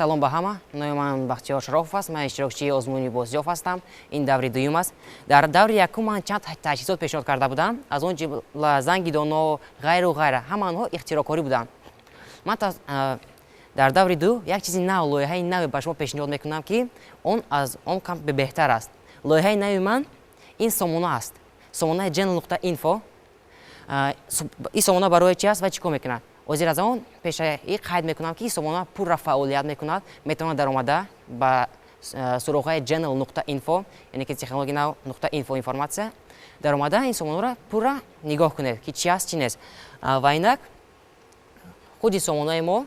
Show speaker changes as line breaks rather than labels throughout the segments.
Салом ба ҳама. Номи ман Бахтиёр Шарофов аст. Ман иштирокчии озмуни Бозёфт ҳастам. Ин даври дуюм аст. Дар даври якум ман чанд таҷҳизот пешниҳод карда будам, аз он ҷумла занги доно, ғайру ғайра. Ҳама онҳо ихтироъкорӣ буданд. Ман дар даври ду як чизи нав, лоиҳаи наве ба шумо пешниҳод мекунам, ки он аз он кам беҳтар аст. Лоиҳаи нави ман ин сомона аст, сомонаи genel.info. Ин сомона барои чи аст ва чӣ кор мекунад? Ҳозир аз он пешаи қайд мекунам, ки ин сомона пурра фаъолият мекунад. Метавонад даромада ба суроғаи genel.info, яъне ки технология нав нуқта инфо, информатсия, даромада ин сомонаро пурра нигоҳ кунед, ки чи аст, чи нест. Ва инак худи сомонаи мо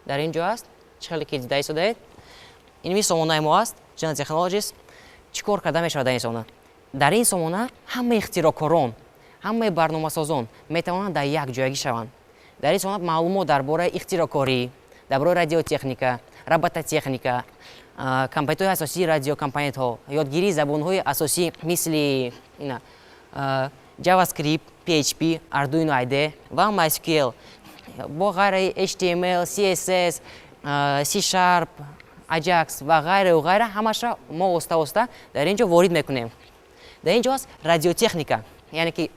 дар ин ҷо аст. Чӣ хеле ки дида истодаед, инми сомонаи мо аст, Genel Technologies. Чӣ кор карда мешавад дар ин сомона? Дар ин сомона ҳамаи ихтироъкорон, ҳамаи барномасозон метавонанд дар як ҷоягӣ шаванд. Дар ин сомона маълумот дар бораи ихтироъкорӣ, дар бораи радиотехника, робототехника, компонентҳои асосии радиокомпонентҳо, ёдгирии забонҳои асосӣ, мисли JavaScript, PHP, Arduino IDE ва MySQL, бо ғайраи HTML, CSS, C#, Ajax ва ғайраю ғайра, ҳамаша мо оста оста дар ин ҷо ворид мекунем. Дар ин ҷо аст радиотехника, яъне ки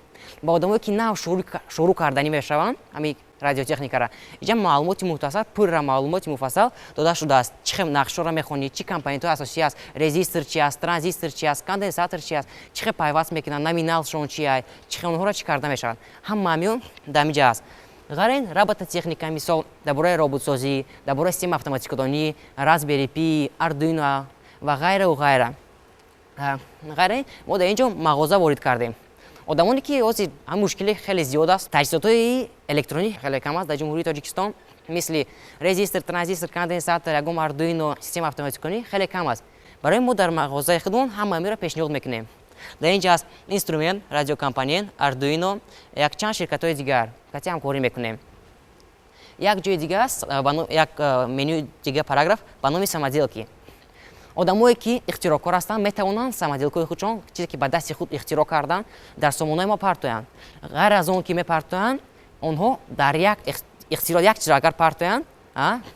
ба одамое, ки нав шурӯъ карданӣ мешаванд ҳамин радиотехникара, инҷа маълумоти мухтасар, пурра маълумоти муфассал дода шудааст: чӣ хел нақшҳоро мехонӣ, чӣ компонентҳои асосӣ аст, резистор чи аст, транзистор чи аст, конденсатор чи аст, чӣ хел пайваст мекунанд, номиналшон чи ай, чӣ хел онҳоро чӣ карда мешавад, ҳама ҳамиён дар ҳамин ҷа аст. Ғайр ин, робототехника, мисол, дар бораи роботсозӣ, дар бораи система автоматикдонӣ, Raspberry Pi, Arduino ва ғайрау ғайра. Ғайр ин, мо дар ин ҷо мағоза ворид кардем. Одамоне ки ҳозир ҳам мушкили хеле зиёд аст, таҷҳизотҳои электронӣ хеле кам аст дар Ҷумҳурии Тоҷикистон, мисли резистор, транзистор, конденсатор, ягон Ардуино, система автоматикунӣ хеле кам аст. Барои мо дар мағозаи худмон ҳама амиро пешниҳод мекунем. Дар ин ҷа аст инструмент, радиокомпонент, Ардуино, якчанд ширкатҳои дигар кати ҳамкорӣ мекунем. Як ҷои дига аст, як менюи дига, параграф ба номи «Самоделки». Одамое, ки ихтироъкор ҳастанд, метавонанд самоделкаҳои худшон, чизе ки ба дасти худ ихтироъ карданд, дар сомонаи мо партоянд. Ғайр аз он ки мепартоянд, онҳо дар як ихтироъ, як чизро агар партоянд,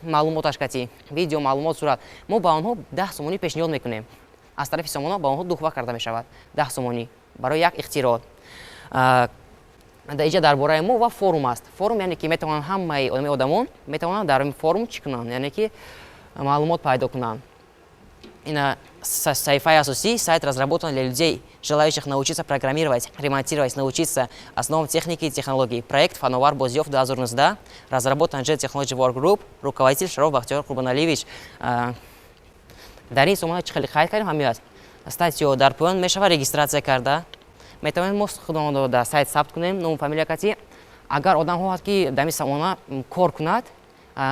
маълумоташ кати видео, маълумот, сурат, мо ба онҳо 10 сомонӣ пешниҳод мекунем. Аз тарафи сомона ба онҳо туҳфа карда мешавад 10 сомонӣ барои як ихтироъ. Дар инҷа дар бораи мо ва форум аст. Форум, яъне ки метавонанд ҳамаи одамон метавонанд дар форум чӣ кунанд, яъне ки маълумот пайдо кунанд. Ина саҳифаи асосӣ: сайт разработан для людей, желающих научиться программировать, ремонтировать, научиться основам техники и технологий. Проект «Фановар Бозёфт 2019» разработан G Technology Work Group, руководитель Шароф Бахтиёр Қурбоналиевич. Дар ин сомона чӣ хеле қайд кардем, ҳамин аст. Статьё дар поён мешавад регистрация карда, метавонем мо худамонро дар сайт сабт кунем, ному фамилия кати. Агар одам хоҳад, ки дар ин сомона кор кунад,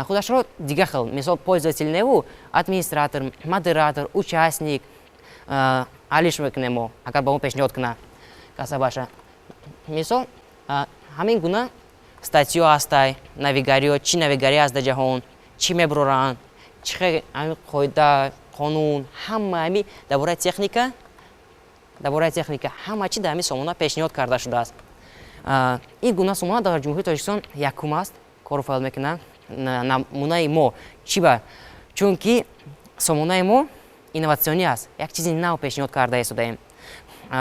худашро дигар хел, мисол, пользователь неву администратор, модератор, участник алиш мекунем мо, агар ба мо пешниҳод кунад касабаша. Мисол, ҳамин гуна статьё ҳастай, навигариё, чӣ навигарӣ аст дар ҷаҳон, чӣ мебуроранд, чӣ хел ҳамин қоида, қонун, ҳама ҳами дар бораи техника, дар бораи техника ҳама чи дар ҳамин сомона пешниҳод карда шудааст. Ин гуна сомона дар Ҷумҳурии Тоҷикистон якум аст, кору фаъол мекунад. Намунаи мо чӣ ба? Чунки сомонаи мо инноватсионӣ аст, як чизи нав пешниҳод карда истодаем.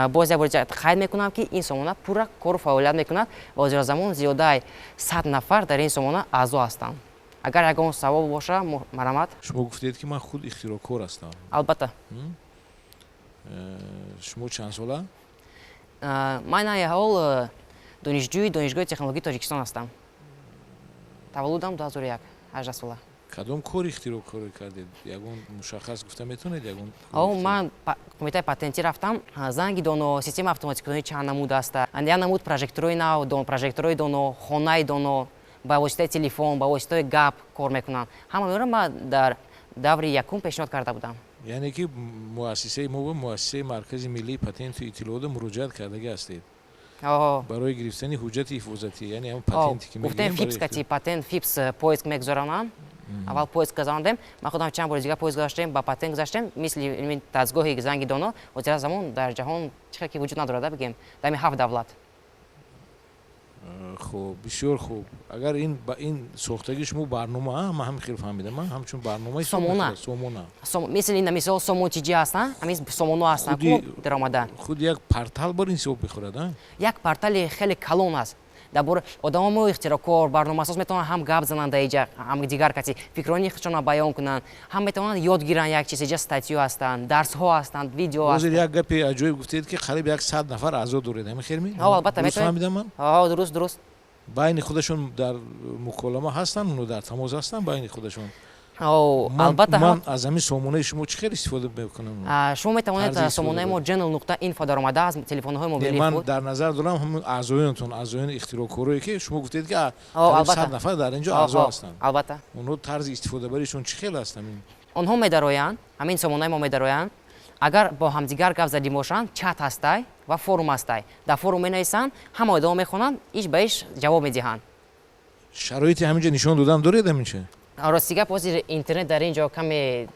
Боз як бор қайд мекунам, ки ин сомона пурра кору фаъолият мекунад ва ҳозира замон зиёдаи 100 нафар дар ин сомона аъзо ҳастанд. Агар ягон савол боша, марҳамат.
Шумо гуфтед, ки ман худ ихтироъкор ҳастам.
Албатта.
Шумо чанд сола?
Ман айни ҳол донишҷӯи Донишгоҳи технологии Тоҷикистон ҳастам. Таваллудам 2001, 18 сола.
Кадом кор ихтироъкорӣ кардед? Ягон мушаххас гуфта метавонед, ягон?
О, ман кумитаи патентӣ рафтам. Занги доно, система автоматикунонӣ чанд намуд аста, як намуд прожекторҳои нав, прожекторҳои доно, хонаи доно, ба воситаи телефон, ба воситаи гап кор мекунанд. Ҳама инро ман дар даври якум пешниҳод карда будам.
Яъне ки муассисаи мо ба муассисаи Маркази миллии патенту иттилоота муроҷиат кардагӣ ҳастед барои гирифтани ҳуҷҷати ҳифозатӣ, яъне ҳамн патенте ки
гуфтем, ФИПС кати патент, ФИПС поиск мегузаронанд. Аввал поиск гузарондем, ман худам чанд бори дигар поиск гузаштем, ба патент гузаштем. Мисли дастгоҳи занги доно ҳозира замон дар ҷаҳон чӣ хел ки вуҷуд надорад, бигем, дар ҳамин ҳафт давлат.
Хуб, бисёр хуб. Агар ин ба ин сохтагии шумо барнома, ман ҳам хел фаҳмидам, ман ҳамчун барномаи
сомона.
Сомона.
Мисли ин мисол Сомон тиҷи ҳастанд, ҳамин сомоно ҳастанд даромада.
Худ як портал бар ин ҳисоб мехӯрад, а?
Як портали хеле калон аст. Дар бораи одамо ихтироъкор, барномасоз метавонанд ҳам гап зананд дар иҷа, ҳам дигар каси фикрони худшонро баён кунанд, ҳам метавонанд ёд гиранд як чиз. Иҷа статьё ҳастанд, дарсҳо ҳастанд, видео
ҳастанд. Ҳозир як гапи аҷоиб гуфтед, ки қариб 100 нафар аъзо доред, ҳамин хел ми?
Ҳо, албатта.
Дуруст фаҳмидам ман?
Ҳо, дуруст, дуруст.
Байни худашон дар муколама ҳастанд, оно дар тамос ҳастанд байни худашон?
Албатта.
Ман аз ҳамин сомонаи шумо чӣ хел истифода мекунам?
Шумо метавонед сомонаи мо channel.info даромада аз телефонҳои мобилии
худ. Ман дар назар дорам ҳамин аъзоёнтон, аъзоёни ихтироъкорое, ки шумо гуфтед, ки 100 нафар дар ин ҷо аъзо ҳастанд.
Албатта.
Онҳо тарзи истифодабаришон чӣ хел аст ҳамин?
Онҳо медароянд, ҳамин сомонаи мо медароянд. Агар бо ҳамдигар гап задӣ бошанд, чат ҳастай ва форум ҳастай. Дар форум менависанд, ҳама одамон мехонанд, иш ба иш ҷавоб медиҳанд.
Шароити ҳамин ҷо нишон додан доред ҳамин ча?
Рости гап, ҳозир интернет дар ин ҷо каме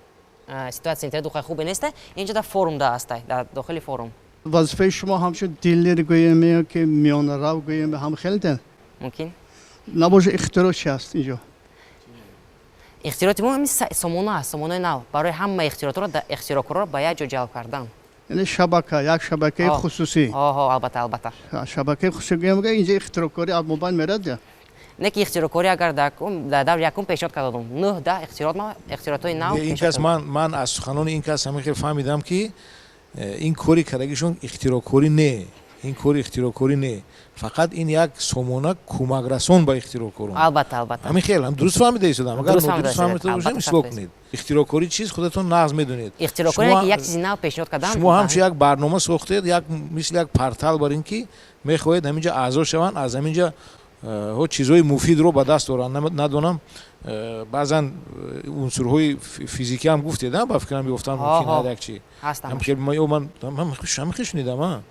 ситуатсия интернет ухай хубе нест, ин ҷо дар форум да ҳастай, дар дохили форум.
Вазифаи шумо ҳамчун дилер гӯем ки миёнарав гӯем, ҳам хеле ден?
Мумкин.
Набошад, ихтироъ чи аст ин ҷо?
Ихтироти мо ҳамин сомона аст, сомонаи нав барои ҳама ихтиротро, ихтироъкорро ба як ҷо ҷалб кардан.
Яъне шабака, як шабакаи хусусӣ.
Ҳо, албатта, албатта.
Шабакаи хусусӣ гӯем, ин ҷо ихтироъкорӣ аз мобайн мерад я?
Не ки ихтироъкорӣ, агар дар даври якум пешниҳод карда додум, 9-10 ихтироот, ихтироотҳои нав.
Ин кас ман аз суханони ин кас ҳамин хел фаҳмидам, ки ин кори кардагишон ихтироъкорӣ не, ин кори ихтироъкорӣ не, фақат ин як сомона кӯмакрасон ба ихтироъкорон.
Албатта, албатта.
Ҳамин хел дуруст фаҳмида истодам? Агар нодуруст фаҳмида бошем, ислоҳ кунед. Ихтироъкорӣ чиз худатон нағз медонед.
Ихтироъкорӣ ки як чизи нав пешниҳод кардан.
Шумо ҳамчун як барнома сохтед, як мисли як портал бар ин ки мехоҳед ҳамин ҷо аъзо шаванд, аз ҳамин ҷо чизҳои муфидро ба даст оранд. Надонам, баъзан унсурҳои физикӣ ҳам гуфтед, ба фикрам ёфтан мумкин ҳар як чи. Ман ҳамин хел шунидам,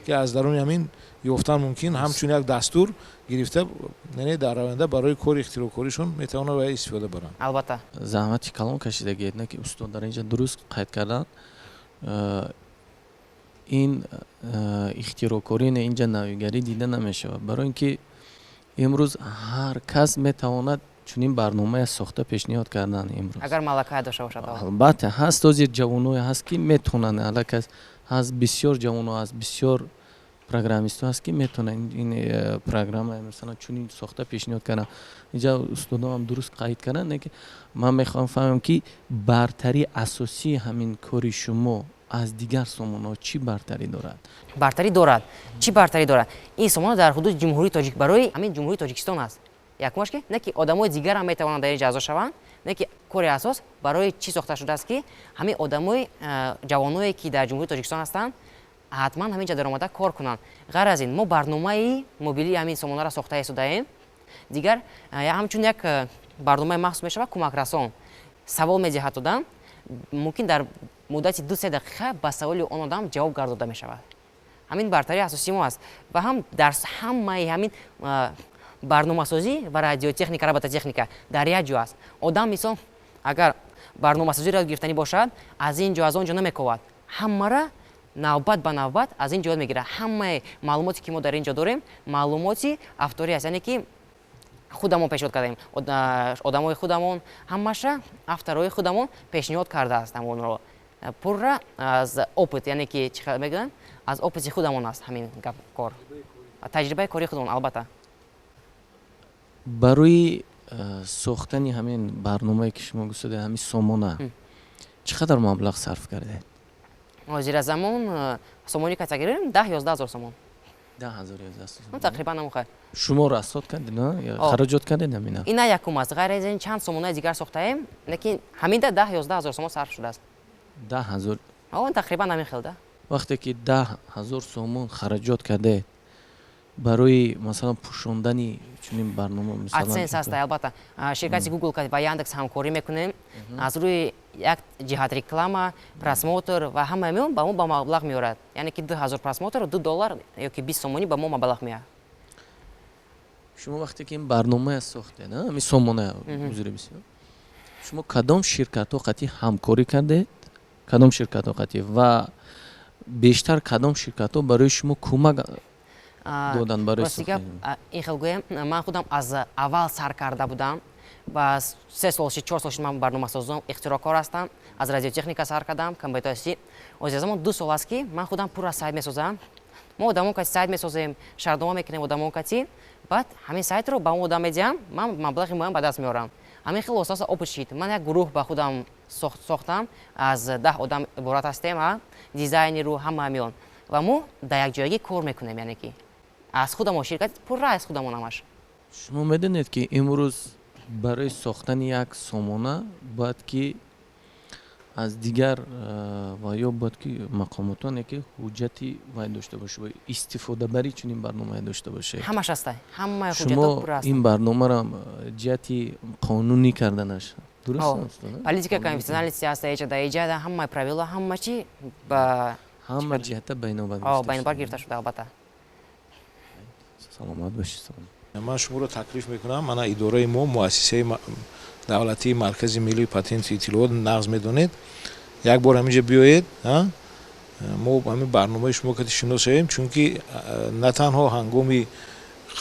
ки аз даруни ҳамин ёфтан мумкин, ҳамчун як дастур гирифта, яъне дар оянда барои кори ихтироъкоришон метавонанд ва истифода баранд.
Албатта.
Заҳмати калон кашидагиед, не ки устод дар инҷа дуруст қайд карданд. Ин ихтироъкорӣ не, инҷа навигарӣ дида намешавад, барои ин ки имрӯз ҳар кас метавонад чунин барномае сохта пешниҳод кардан имрӯз.
Агар малакае дошта бошад.
Албатта, ҳаст ҳозир ҷавоное ҳаст, ки метавонанд, аллакай ҳаст бисёр ҷавоно ҳаст, бисёр программистҳо ҳаст, ки метавонанд ин программа масалан чунин сохта пешниҳод кардан. Инҷа устодоам дуруст қайд карданд, не ки ман мехоҳам фаҳмам, ки бартарии асосии ҳамин кори шумо аз дигар сомонаҳо чӣ бартарӣ дорад?
Бартарӣ дорад. Чӣ бартарӣ дорад? Ин сомона дар ҳудуди Ҷумҳурии Тоҷик, барои ҳамин Ҷумҳурии Тоҷикистон аст. Якумаш ки не ки одамои дигар ҳам метавонанд дар ин ҷо аъзо шаванд, не ки кори асос барои чӣ сохта шудааст, ки ҳамин одамои ҷавоное, ки дар Ҷумҳурии Тоҷикистон ҳастанд, ҳатман ҳамин ҷо даромада кор кунанд. Ғайр аз ин, мо барномаи мобилии ҳамин сомонаро сохта истодаем. Дигар ҳамчун як барномаи махсус мешавад, кӯмакрасон. Савол медиҳад одам, мумкин дар муддати 2-3 дақиқа ба саволи он одам ҷавоб гардода мешавад. Ҳамин бартарии асосии мо аст. Ва ҳам дар ҳамаи ҳамин барномасозӣ ва радиотехника, робототехника дар як ҷо аст. Одам мисол агар барномасозиро ёд гирифтанӣ бошад, аз ин ҷо аз он ҷо намековад. Ҳамара навбат ба навбат аз ин ҷо ёд мегирад. Ҳамаи маълумоте, ки мо дар ин ҷо дорем, маълумоти авторӣ аст, яъне ки худамон пешниҳод кардаем. Одамои худамон, ҳамаша авторҳои худамон пешниҳод кардааст ҳамонро. Пурра аз опыт, яъне ки чӣ мегӯянд, аз опыти худамон аст ҳамин гап кор. Таҷрибаи кори худамон, албатта.
Барои сохтани ҳамин барномае, ки шумо гуфтед, ҳамин сомона, чӣ қадар маблағ сарф кардед?
Ҳозира замон сомони катагирем 10-11 ҳазор сомон.
10 ҳазор 11 сомон.
Тақрибан ҳамон.
Шумо расход кардед, хароҷот кардед ҳамина?
Ина якум аст. Ғайр аз ин чанд сомонаи дигар сохтаем, лекин ҳаминда 10-11 ҳазор сомон сарф шудааст.
10 ҳазор?
Тақрибан ҳамин хел да.
Вақте ки 10 ҳазор сомон хараҷот кардед барои масалан пӯшондани чунин барнома.
AdSense ҳаст, албатта. Ширкати Google ва Яндекс ҳамкорӣ мекунем. Аз рӯи як ҷиҳат реклама, просмотр ва ҳамаи меон ба мо ба маблағ меорад, яъне ки 2000 просмотр 2 доллар ёки 20 сомонӣ ба мо маблағ меояд.
Шумо вақте ки ин барномая сохтед, ҳамин сомона, узри бисёр, шумо кадом ширкатҳо қатъи ҳамкорӣ кардед, кадом ширкатҳо қатъи ва бештар кадом ширкатҳо барои шумо кӯмак Додан барои
Рости гап, ин хел гӯем, ман худам аз аввал сар карда будам ва 3 сол шид, 4 сол шид, ман барномасозом, ихтироъкор ҳастам. Аз радиотехника сар кардам, компютерси. Ози замон 2 сол аст, ки ман худам пурра сайт месозам. Мо одамон кати сайт месозем, шартнома мекунем одамон кати, баъд ҳамин сайтро ба он одам медиҳам, ман маблағи муайян ба даст меорам. Ҳамин хел оста оста опыт шид. Ман як гурӯҳ ба худам сохтам, аз 10 одам иборат ҳастем, дизайнеру ҳама ҳамиён, ва мо дар якҷоягӣ кор мекунем, яъне ки аз худамон, ширкат пурра аз худамон ҳамаш.
Шумо медонед, ки имрӯз барои сохтани як сомона бояд ки аз дигар ва ё бояд ки мақомотоне ки ҳуҷҷати вай дошта бошед ва истифодабарии чунин барномае дошта бошед.
Ҳамаш ҳаста, ҳамаи
Шумо
ҳуҷҷатҳо пурра
ин
ҳастанд.
барномаро ҷиҳати қонунӣ карданаш дуруст
О,
аст, не?
Политика
Қонунӣ
конфиденциальности ҳаста, иҷа да иҷа ҳамаи правила, ҳама чи ба
ҳама ҷиҳата байнобар
ба инобар гирифта шуда, албатта.
Саломат бошед, салом.
Ман шуморо таклиф мекунам. Мана идораи мо, муассисаи давлатии Маркази миллии патенти иттилоот, нағз медонед, як бор ҳаминҷа биёед, мо ҳамин барномаи шумо кати шинос шавем, чунки на танҳо ҳангоми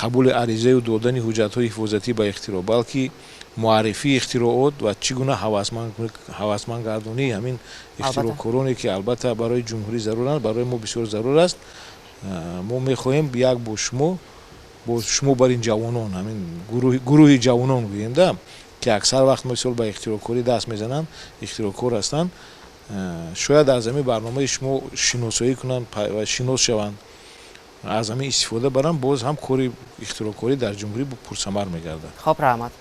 қабули аризаю додани ҳуҷҷатҳои ҳифозатӣ ба ихтироъ, балки муаррифии ихтироот ва чӣ гуна ҳавасманд гардонии ҳамин ихтироъкороне, ки албатта барои ҷумҳурӣ заруранд, барои мо бисёр зарур аст. Мо мехоҳем як бо шумо бар ин ҷавонон, ҳамин гурӯҳи ҷавонон гӯем да, ки аксар вақт мисол ба ихтироъкорӣ даст мезананд, ихтироъкор ҳастанд, шояд аз ҳамин барномаи шумо шиносоӣ кунанд ва шинос шаванд, аз ҳамин истифода баранд, боз ҳам кори ихтироъкорӣ дар ҷумҳурӣ пурсамар мегардад.
Хоб, раҳмат.